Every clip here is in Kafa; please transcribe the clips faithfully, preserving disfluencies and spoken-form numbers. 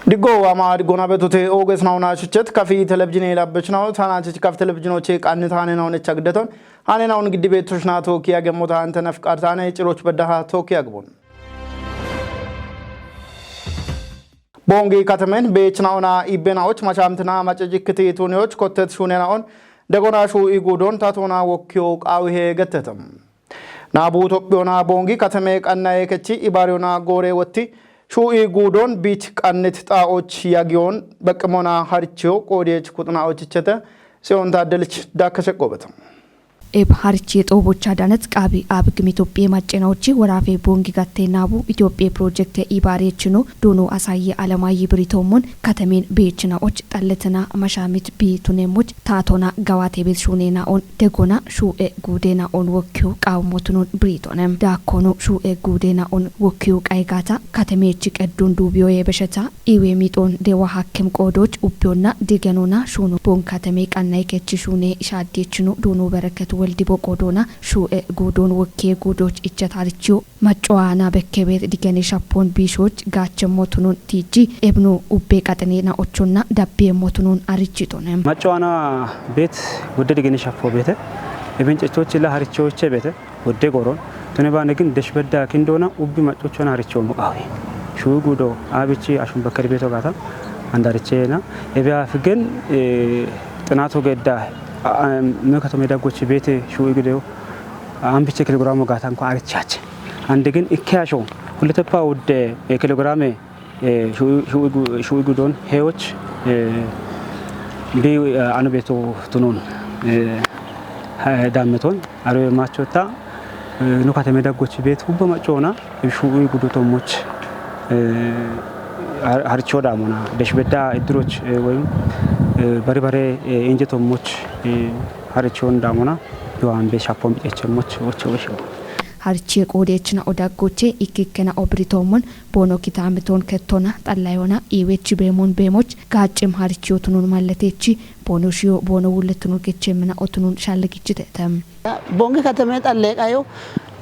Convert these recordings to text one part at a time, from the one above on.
Diggo ama digona betote oges nauna shuchet kafi televizine labechnaw tananchich kaf televizinoche qannit hanenawun echagdeton hanenawun giddibe tushnato kiya gemota antena fqartane ciroch beddaha tokiya gbon. Bongi katamen beechnauna ibbenawoch mashamtina macajikti tuniyoch kottet shunenaun degona shu igudon tatona wokkiyo qawihe gettetam. Naabu Tophiyona Bongi katame qannaye kechi ibariyona gore wotti shu'i gudon bich qannit xa'och yagiyon beqimona harichiyo qodiyech kuxna ochichete Tsiyon Taddelich dakkase qobeta. Eb harichi xoobocha danet qaabi ab gimi Tophiyee maccena ochi worafe Bongi gatte naabu Itophiyee projekte ibariyechino duno asaye alamayi biritoomon katamen beechina och xalletina mashamit bi tunemoch taatona gawate bet shunenaon degona shu'e guudenaon wokkiyo qawmotunon briitonem. Daakkono shu'e guudenaon wokkiyo qaygata katemechi qeddun duubiyoye besheta iwe mixon dewa hakkim qoodoch ubbiyonna digenona shuno bon kateme qannay kechi shune ishaddechino duuno bereket woldi boqoodona shu'e guudon wokkiye guudoch ichat harichiyo Maccowana bekke beet digene shappon biishoch gaachemmotunon tiiji ebno ubbe qaxinena ochonna dabbiemmotunon arichitone. Maccowana beet wodde digene shappo beete. Ebin cechochilla harichoche beete wodde goron. Tone baane gin deshbedda kindona ubbi maccochona harichomo qaawi. Shuwi gudo abichi ashun bekkeri beeto gaata andarichena. Ebya figen, eh, xinato gedda, a-, am-, mekatome daggochi beete shuwi gudo ambiche kilogramo gaata nko arichache. Ande gin ikke asho, huletepa wudde, eh, kilograme, eh, shu'i, shu'i gu-, shu'i gudon hewoch, eh, bi, eh, ano beto tunon, eh, ha-, dammeton, arwe machota, eh, no kateme daggoch bet hubba machona, shu'i gudo tommoch, eh, har-, harcho damona, deshbedda idroch, eh, woyim, eh, bari bare, eh, inje tommoch, eh, harchon damona, yohan be shapon bichemmoch, ocho, ocho. Harichi qoodechina odaggoche ikkikkena obritoomon boono kitaamitoon kettona xallayona iiwechi beemoon beemoch gaaccim harichiyo tunon malletechi boono shiyo boono wulletunon gechemmina otunon shalligichitetem. Bongi katame xalleeqayo,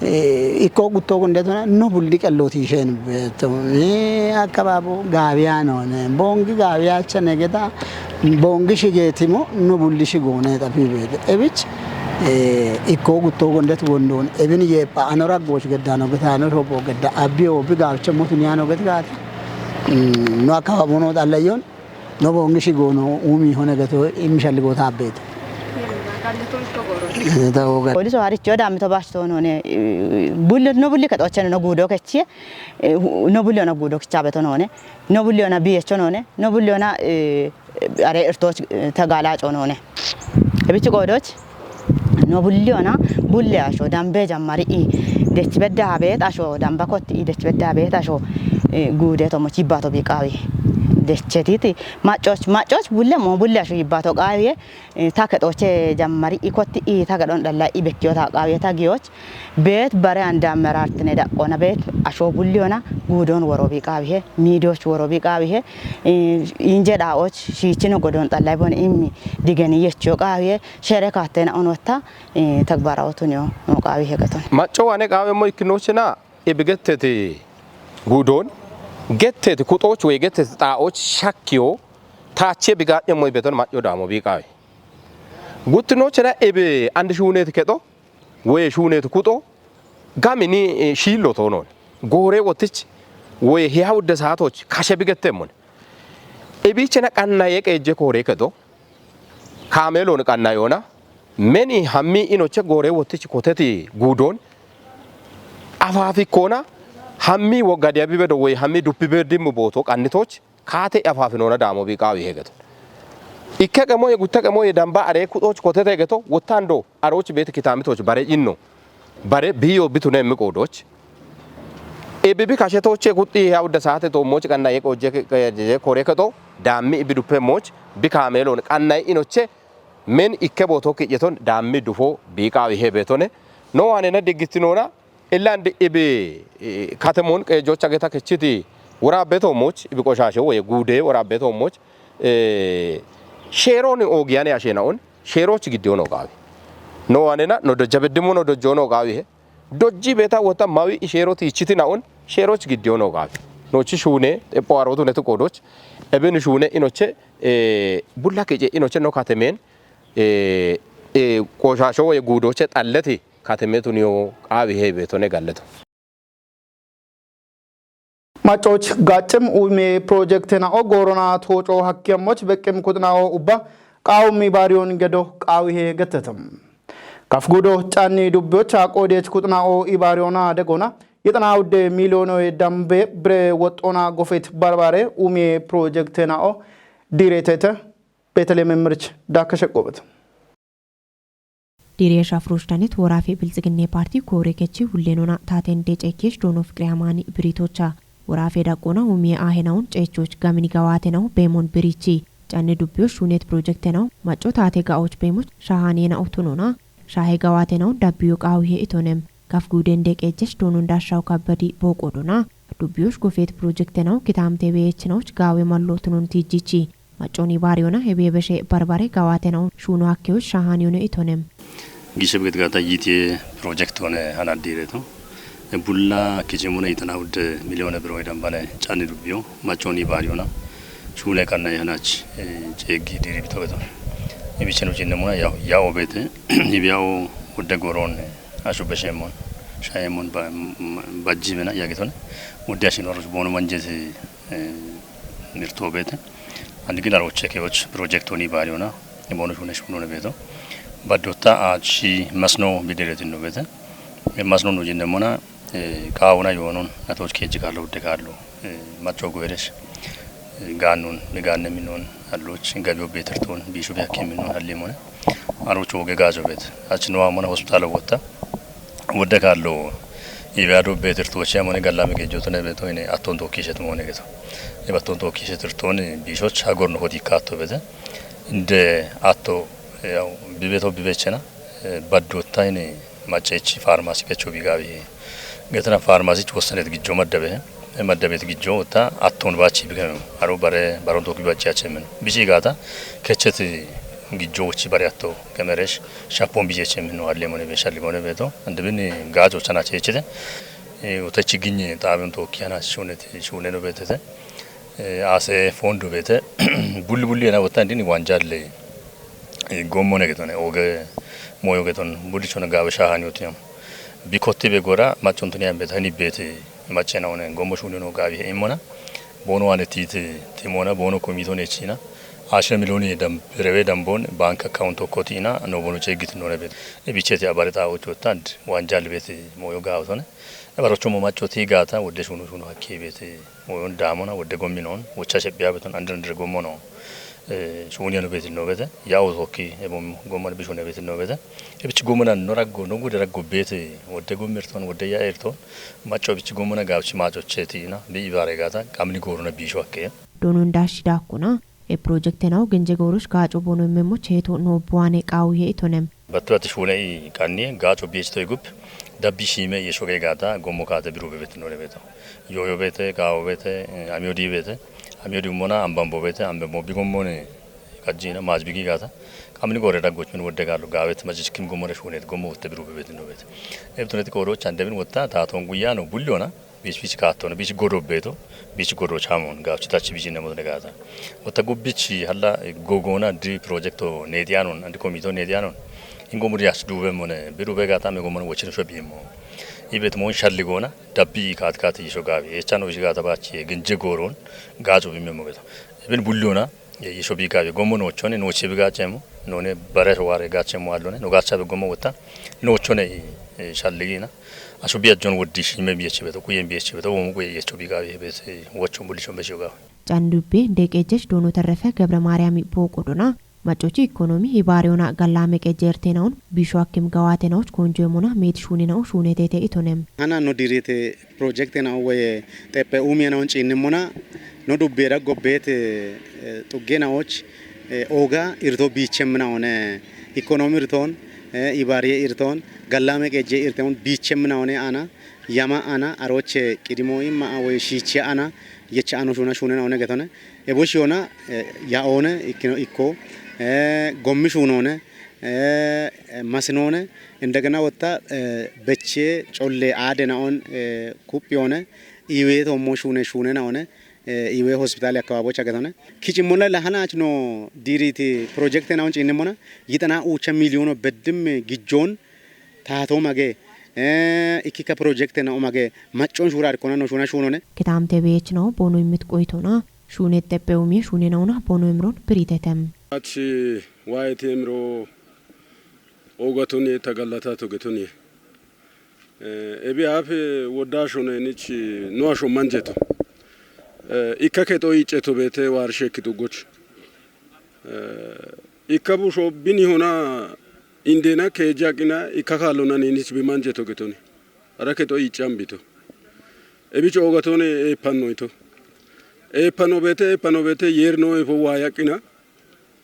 eh, ikko gutto gundetona no bulli qellooti isheen beetto. Eh, akkabaabo gaawiyaanoone. Bongi gaawiyaachane geda Bongi shigeetimo no bulli shigoone xafi beete. Ebich, eh, ikko gutto gondet wondoon. Ebin yeepha anora gooch gedda no geta no shobo gedda abbiyo bi gaawche motu niya no geti gaata. Mm, no akkabaabo no xallayon. No bongi shigoono umi hone geto imi shalligo taabbeete. Eh, ta woga. Poliso haricho dammi to bash to none, eh, bulli, no bulli katocheno no gudo kechie, eh, no bulli ona gudo kichabe to none, no bulli ona biyecho none, no bulli ona, eh, are irtoch, eh, tagalacho none. Ebichi godoch, no bulli ona, bulli asho, dambe jammari i, dech bedda habet asho, damba kot i, dech bedda habet asho, eh, gude to mochi bato bi qawi. Dech chetiti, machoch, machoch bulle mo, bulli asho ibato qawi, eh, ta kexoche jammari i kotti i, ta gedon dalla i bekkiyo ta qawi, ta giyoch, bet bare anda merartine daqqona bet, asho bulli ona, gudon woro bi qawi he, midoch woro bi qawi he, eh, inje daoch, shichino godon dalla bon immi, digeni yecho qawi he, shere kattena onotta, eh, tagbara otun yo, no qawi he gaton. Macco wane qawi mo ikkinochina, e bigetteti gudon, getteti kuxoch we getteti xaoch shakkiyo, tache bigadhe mo beton macco damo bi qawi. Guttinochina ebe and shunet kedo, woye shunet kuxo, gamini, eh, shiillo toonon. Goore wotich, woye hiya wudde saatoch kashe bigettemon. Ebichena qannaye qeejje koore kedo, kaameelon qannayona, meni hammi inoche goore wotich koteti guudon, afaafikkona, hammi wogga diyabibedo woye hammi duppibe dimmu booto qannitoch, kaate afaafinona daamo bi qaawi hegeto. Ikke qemoye, gutta qemoye, damba are kuxoch kotete hegeto, wottando aroch beet kitaamitoch bare inno. Bare biyo bitune mi qoodoch. Ebibi kashetoche kuxi ya wudda saate to moch qanna ye qojje ke-, ke-, je kore keto, daammi ibi duppe moch, bi kaameelon qanna inoche, men ikke booto ki'yeton daammi dufo bi qaawi hebetone. No waanena diggitinona, Illan di-, ibi, eh, katemon qeejocha geta kechiti woraabbe toommoch, ibi qoshashe woye guude woraabbe toommoch, eh, sheeroni oogiyane ashenaon, sheeroch giddiyono qaawi. No waanena, no dojja beddimu no dojjono qaawi he. Dojji beeta wota mawi i sheeroti ichiti naon, sheeroch giddiyono qaawi. Nochi shuune, xepho arotu netu qoodoch, Ebenu shuune inoche, eh, bulla kece inoche no katemen, eh, eh, qoshasho woye gudoche xalleti katemetu niyo qaawi he beetone galleto. Maccoch gaccem uime projekte na'o goorona tooco hakkiyammoch beqqem kuxna'o ubba qaawummi baariyoon gedo qaawihe gettetem. Kaf gudo canni dubbiyoch aqoodiyech kuxna'o ibaariyoona degona yexana wudde miiliyoonoye dambe bire woxxoona gofet barbare uime projekte na'o diretete Beteleem Emmerich daakkashe qobet. Direesha Frushtanet woraafe Biltsiginne Paartii koore kechi hullenona taaten deceekkeesh doono Fiqire Amaani biritocha. Woraafe daqqoona umiye aahenaun ceechoch gamini gawaatenaw beemon birichi. Canne dubbiyosh shuunet projektenaw macco taate ga'och beemoch shahaaniyena utunona. Shaahe gawaatenaw dabbiyo qaawihe itonem. Kaf guuden deqeejesh doonon dashaw kabbadi booqodona. Dubbiyosh gofeet projektenaw kitaamte beyeechinawch gaawe mallo tunon tiijjichi. Maccooni baariyona hebe beshe barbare gawaatenaw shuuno hakkeyoch shahaaniyone itonem. Gishebget gaata yitiye project one hanaddireto. E bulla kichimuna yexana wudde miiliyone biro dambane canni dubbiyo. Maccooni baariyona shuule kanna hanach, eh, ceeggi diiribito geto. Ibichenu cinnemuna yaw, yaw obete. Ibiyaw wudde goron, eh, ashu beshemon, shayemon ba-, m-, m-, bajji bena yagetone. Wudde ashin waroch bono manjete, eh, mirto beete. Andi gin aroche keyoch project oni baariyona. E bono shune shunone beeto. Baddota achi masno bidiretin no beete. E masno no jinne mona, eh, qaawuna yoonon, natoch keeji kaallo, wudde kaallo, eh, macco goeresh, eh, gaannun, ni gaanne minnon, alloch, gabiyo beeterton, biisho biyakke minnon, hallimone. Arocho oge gaajo beete. Achi no amona hospitaalo wotta. Wudde kaallo, ibe ado beetertoche amone gallame geejjotone beeto ine atton tokkishet mone geto. Ibe atton tokkishet irton biishoch hagorno hoti kaatto beete. Inde atto, yaw, bibeto bibechena, eh, baddotta ine maccechi faarmaasi kecho bigabi. Getena faarmaasich wossanet gijjo maddabe. E maddabet gijjo ta atton bachi bikeno. Aro bare, baron tokki bachi achemen. Bichi gaata, kechet gijjo wochi bare atto kemeresh, shapon bijeche minno hallimone be shallimone beeto. Ande bin gaajo chana chechete. Eh, wota chiginye xaabiyon tokki hana shuunete, shuuneno beetete. Eh, aase fondo beete. Bulli bulli ena wota indin wanjalle, eh, gommone getone, oge moyo geton, bulli chona gaawe shahani utiyam. Bi kotti be gora, machonto ni ambeta ni beete, machena one, gommo shuunino gaawe he imona. Bono ane tite, timona, bono komito ne china. Ashina miiliyoni dam, rewe dambon, bank account okkotina, no bono cheggit no ne beete. E bicheti abare ta ocho tand, wanjalle beete, moyo gaawe tone. Barocho mo macho ti gaata wudde shuunu shuunu hakke beete moyon daamona wudde gomminon wucha shephiya beeton andir andir gommono, eh, shuuniyano beetin no beete ya uzoki ebom gommon bishune beetin no beete ebich gommona no raggo no gude raggo beete wudde gommirton wudde ya erton macho bich gommona gabchi macho chetina bi ibare gaata qamni goruna bisho hakke. Donon dashi dakuna e project naw genje gorush gaaco bono memmo cheto no buane qawuye itonem. Battu ati shuune i qanni gaaco biechito igup dabbi shiime ye shoge gaata gommo kaate biru bebet no lebeto. Yoyo beete, gaawo beete, eh, amiyo di beete. Amiyo di ummona ambambo beete, ambambo bi gommone kajjina maaj bigi gaata. Qamni gore daggoch min wodde gaallo gaawet majich kim gommone shuunet gommo wotte biru bebet no beete. Ebtunet koro chandebin wotta taaton guyyano bullona. Biich biich kaattono, biich godo beeto, biich godo chaamon, gaafchi tachi biich nemo ne gaata. Wota gubbichi halla gogona di progetto neediyanon, andi komito neediyanon. Ingo muri yach dube mone, bi dube gaata me gomon wochino sho bimo. Ibet mon shalli gona, dabbi kaat kaat yisho gaabi. Echano ishi gaata bachi, genje goron, gaajo bimmo beto. Ibin bullona, Ye, yisho bi gaabi gommo nochone, noche bi gaachemo, none bare ware gaachemo allone, no gaacha be gommo wota, nochone, eh, shalligina. Asho bi ajjon woddi shime bi eche beto, kuyen bi eche beto, womo kuye yecho bi gaabi bese, wocho bulishon be shoga. Candubbe, deqejesh dono terrefe ገብረ ማርያም boqodona, macochi ikonomi hibareona gallame qejertenaun, bisho akkim gawatenaoch konjo emona, met shuninao, shunetete itonem. Hana no dirite Projekte na woye xeppe umiye na on ciinnemmona no dubbiye daggo beete, eh, xugge na och, eh, ooga irto biichemna one, ikonomi irton, eh, ibaariye irton, gallame qeje irton biichemna one ana, yama ana, aroche qidimo imma a woye shiichiya ana, yecha ano shuna shunena one getone. Ebo shiona, eh, ya one, ikkino ikko, eh, gommi shunone, eh, masinoone, indegena wotta, eh, beche colle aade naon, eh, kuphiyoone, iwe tommo shuune shuune naone, ኢዌ ሆስፒታል አካባቢዎች አገተነ ኪጭሞላ ለሀናች ኖ ዲሪቲ ፕሮጀክት ናውን ጭንሞና ይጠና ኡቻ ሚሊዮኖ በድም ግጆን ታቶ ማገ ኢኪከ ፕሮጀክት ነው ማገ ማጮን ሹራ አርኮና ነው ሹና ሹኖነ። Kitaamte beechi noo boono immit qoytona shuune xephe umie shuune nauna boono imron biritetem. Achi waayeti emiro oogatoni tagallata togetoni. Ebi afe wodda shone nich no asho manjeto. Ikka keto iceto bete warshe kitu goch. Ikka busho bini hona indena keja qina ikka kallona nich bi manjeto getoni. Ara keto icambito. Ebi coogatone epannoito. Epanno bete epanno bete yerno efo waya qina.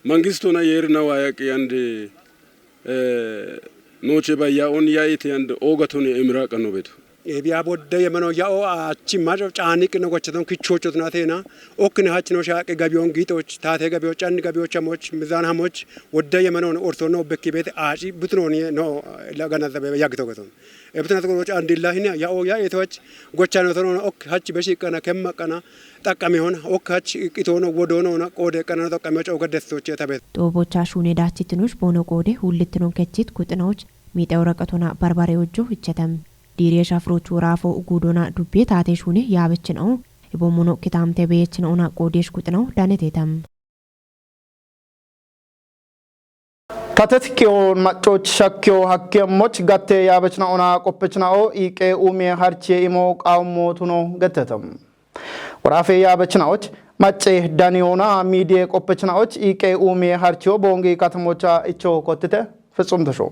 Mangistona yerna waya qiyande noche bayya on yaite and oogatone emira qanno beto. Ebiya bodde yemeno ya'o achi maco caani qino gochaton kichochotna tena okkine hachino shaaqe gabiyon giitoch taate gabiyo canni gabiyo chamoch mizan hamoch wodde yemenon ortono bekki bete aaci butunoni no lagana zabe yagito geton. Ebitna togoroch andilla hina ya'o ya etoch gochano tono ok hach beshiqana kemmaqana xaqqamihona ok hach qitono wodono na qoode qanano xaqqamiyoch oga dessoche tabe. Xoobocha shuune daachitinoch boono qoode hullittinon kechit kuxinoch miixe woraqatona barbare ojjo ichetem. Diiriye shafrochu raafo guudona dubbiye taate shuune yaabechina'o ebommono kitaamte beechina'ona qoodesh kuxina'o danetetem. Tatet kiyon maccoch shakkiyo hakkiyammoch gatte yaabechina'ona qoppechina'o iiqe uumiye harchiye imo qaawummo tuno gettetem. Woraafe yaabechina'och macce daniyona miidiye qoppechina'och iiqe uumiye harchiyo boongi katamocha icho kottite fitsum tesho.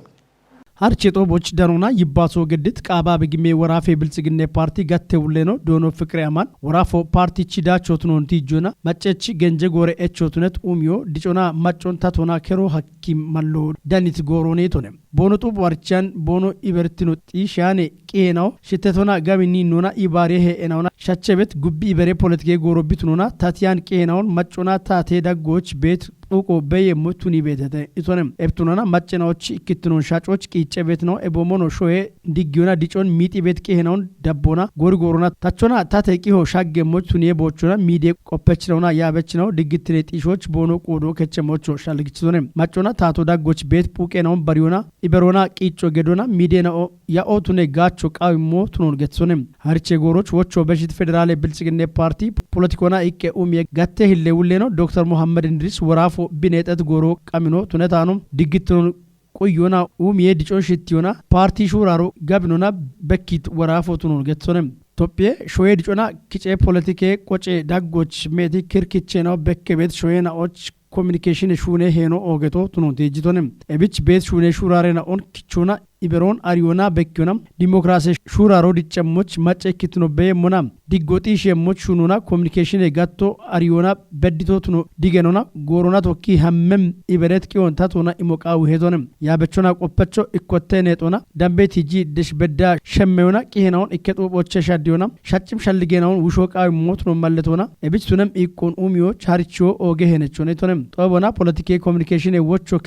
Harche xooboch danona yibbaaso geddit qaabaabe gimme woraafe biltsiginne paarti gatte wulleno doono fiqire aman woraafo paartichi daachotunon tiijjona maccech genje goore echotunet umiyo dicona maccon tatona kero hakki mallo danit gooroneetone. Boono xuubo archan boono ibertino xiishane qiheenawo shittetona gaminni nona ibaariye hee'enawona shachebet gubbi ibere politike gooro bitunona tatiyan qiheenawon maccona taate daggoch beet phuuqo beyemmo tuni beetete itone. Ebtunona maccenawoch ikkittinon shacoch qiice beetinawo eboomono shoye diggiyona dicon miixi beet qihenawon dabbona gorigoorona tachona tate qiho shaggemmoch tuniye boochona miidiye qoppechinawona yaabechinawo diggittine xiishoch boono quudo kechemmocho shalligichitone. Maccona taato daggoch beet phuuqenawon bariyona iberona qiicco gedona miidena'o ya'o tune gaacho qawimmo tunon getsone. Hariche gooroch wocho beshit federaale biltsiginne paarti politikona iqqe umiye gatte hille wulleno doktor Mohammed Indiris woraafo bineexet gooro qamino tunetaano diggittinon quyyona umiye dicon shittiyona paarti shuuraro gabinona bekkit woraafo tunon getsone. Tophiye shoye dicona kice politike qoce daggoch meeti kirkichena bekkebeet shoye na'och kominikeshine shuune heeno oogeto tunon tiijjitone. Ebich beet shuune shuurarena on kichona iberoon ariyona bekkiyona dimokiraase shuuraro diccammoch macce ikkitino beeyemmona diggo xiishiyemmoch shuunona kominikeshine gatto ariyona beddito tuno digenona goorona tokki hammem iberet qiyon tatona imo qaawu heetone. Yaabechona qoppecho ikkotte neexona dambe tiijji desh bedda shemmeyona qihenawon ikke xuuphoche shaddiyona shaccim shalligenawon wusho qaawi mootuno malletona. Ebich tunem iiqqon umiyo chaarichiyo ooge henechone tonem xoobona politike kominikeshine wocho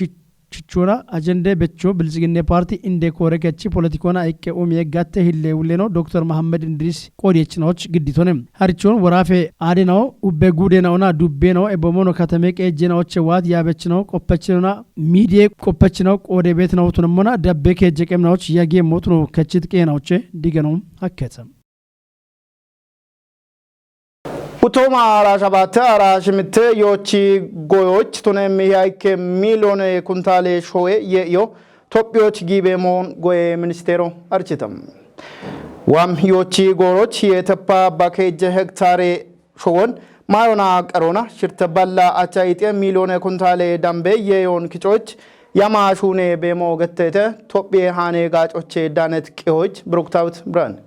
kichona ajende becho biltsiginne paarti inde koore kechi politikona iqqe umiye gatte hille wulleno doktor Mahammed Indiris qoodiyechinawoch gidditone. Harichon woraafe aadenawo ubbe guudenaona dubbenawo eboomono katame qeejjenawoche waat yaabechinawo qoppechinona miidiye qoppechinawo qoode beetinawo tunemmona dabbe keejje qemnawoch yagiye mootuno kechit qeenawoche digeno hakkete. Hutooma ara shabaate ara shimitte yoochi goyoch tunemmi haykke miiliyoone kuntaale showe ye'iyo Tophiyoch giibe moon goye ministeero architam. Wam yoochi gooroch yeeteppa bakeejje hektaare showon maayona qarona shirte balla acha ixiye miiliyoone kuntaale dambe yeeyoon kichoch yama shuune beemo getteete Tophiye haane gaacoche daanet qihoch Biruktaawit Birhaan.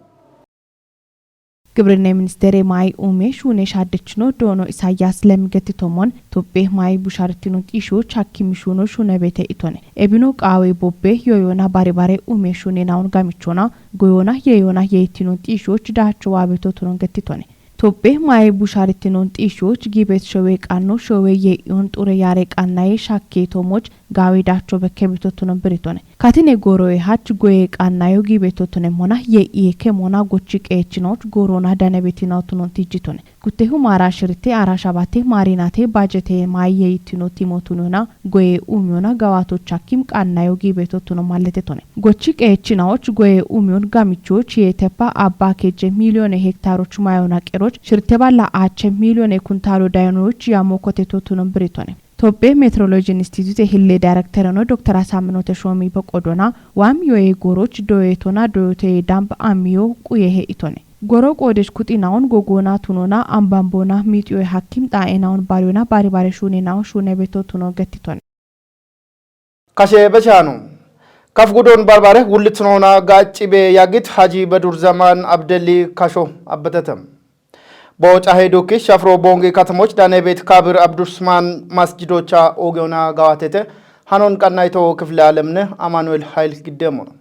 ግብርና ሚኒስቴር የማይ ኡሜ ሹኔ ሻደችኖ ዶኖ ኢሳያስ ለሚገትቶሞን ኢትዮጵያ ማይ ቡሻርቲኖ ጢሾች ሀኪም ሹኖ ሹነ ቤተ ኢቶነ ኤቢኖ ቃዌ ቦቤ ዮዮና ባሪባሬ ኡሜ ሹኔ ናውን ጋሚቾና ጎዮና የዮና የኢቲኖ ጢሾች ዳቸው ዋቤቶ ቱኖን ገትቶነ ኢትዮጵያ ማይ ቡሻርቲኖን ጢሾች ጊቤት ሸዌ ቃኖ ሸዌ የኢዮን ጡረ ያሬ ቃናዬ ሻኬ ቶሞች ጋዌ ዳቸው በከቤቶ ቱኖን ብሪቶነ Katine gooro'e hach goye qaannayo giibeto tunemona ye iye kemona gochi qeechinoch goorona danebetinaw tunon tijjitone. Guttehu maara shirite ara shabate maarinate baajete maaye yittino timo tunona goye umiyona gawaatoch hakkim qaannayo giibeto tuno malletetone. Gochi qeechinawoch goye umiyon gamichoch ye tepa abba keje miiliyone hektaroch mayona qeroch shirte balla aache miiliyone kuntaalo dayinoch yammo koteto tunon biritone. Tophiye Meteoroloji Institute hille dayrektereno Dokter Asaamino Teshoomi boqodona, waam yoye gooroch doyetona doyote damb amiyo quye he'itone. Gooro qoodesh kuxinawon gogona tunona ambambona miixiyoy hakkim xaa'enawon bariyona bari bare shuunenawo shuune beto tuno gettitone. Kashe beshano. Kaf gudon barbare wullitnona gaacci be yagit Haji Bedur Zaman Abdelli kasho abbetetem. Bo cahe dukki shafro bongi katamoch dane bet Kabir Abdurrahman masjidocha ogeona gawatete. Hanon qannayto kifle alemne Amanuel Hayl Giddemono.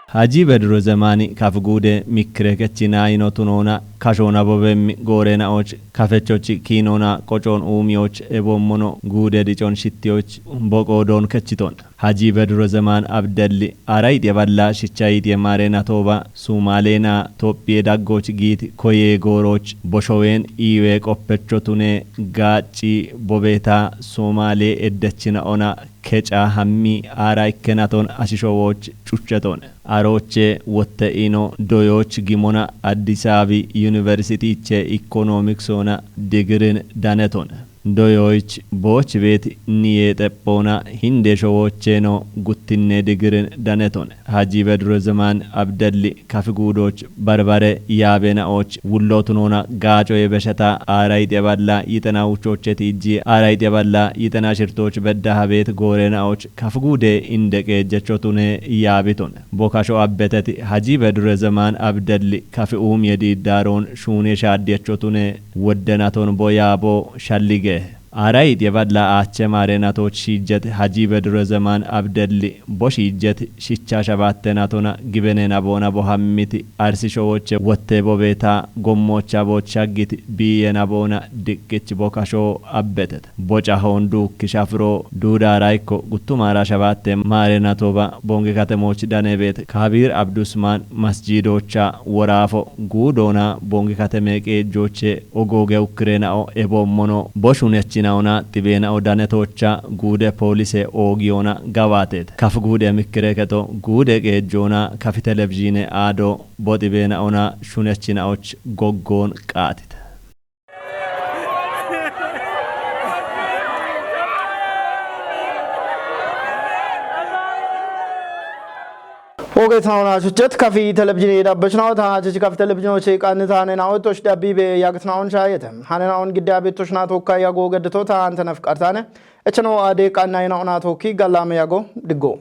Haji Bedro Zemani kaf guude mikkire kechina ino tunona kashona bobemmi goorenaoch kafechochi kiinona qocoon uumiyoch ebommono guude dicon shittiyoch boqoodoon kechiton. Haji Bedro Zemaan Abdelli ara yixye balla shicha yixye maarena tooba Sumaaleena Tophiye daggoch giit koye gooroch boshoween iiwe qoppecho tune gaacci bobeeta Sumaale eddechina ona keca hammi ara ikkenaton ashishowoch cucheton. Aroche wotte ino doyoch gimona Addis Ababi University che economics ona digirin daneton. Doyoyich booch beet niye xephoona hinde showocheno guttinne digirin daneton. Haji Bedro Zemaan Abdelli kaf guudoch barbare yaabenaoch wullotunona gaaco yebesheta ara yixye balla yixena uchoche tiiji ara yixye balla yixena shirtoch bedda habeet goorenaoch kaf guude inde qeejjechotune yaabiton. Bo kasho abbeteti Haji Bedro Zemaan Abdelli kaf uum yediiddaroon shuune shaaddiechotune woddenaton bo yaabo shallige. Ara yixye balla aache maarena tooch shiijjet Haji Bedro Zemaan Abdelli bo shiijjet shicha shabaattenatona gibenena boona bo hammiti arsishowoche wotte bobeeta gommocha booch shaggit biiyena boona diqqich bo kasho abbetet. Bo cahoon duukki shafiro duudaara ikko guttumaara shabaatte maarena tooba bongi katemoch dane beet Kabir Abdusmaan masjidocha woraafo guudoona bongi kateme qeejjoche ogooge ukkirenao eboommono bo shunechinaona xibeenao danetocha guude poolise oogiyoona gawaateet. Kaf guude mikkire keto guude qeejjoona kafi televizhiine aado bo xibeenaona shunechinaoch goggoon qaatite. Ogeetnaona chuchet kafi televizhiine dabbechnaota chuch kafi televizhiinoche qaanitaane naotoch dabbibe yagtnaon shayete. Hane naon gidda betochna tokka yago geddetota ante nafqartane. Echno ade qaanaynaona tokki gallame yago diggo.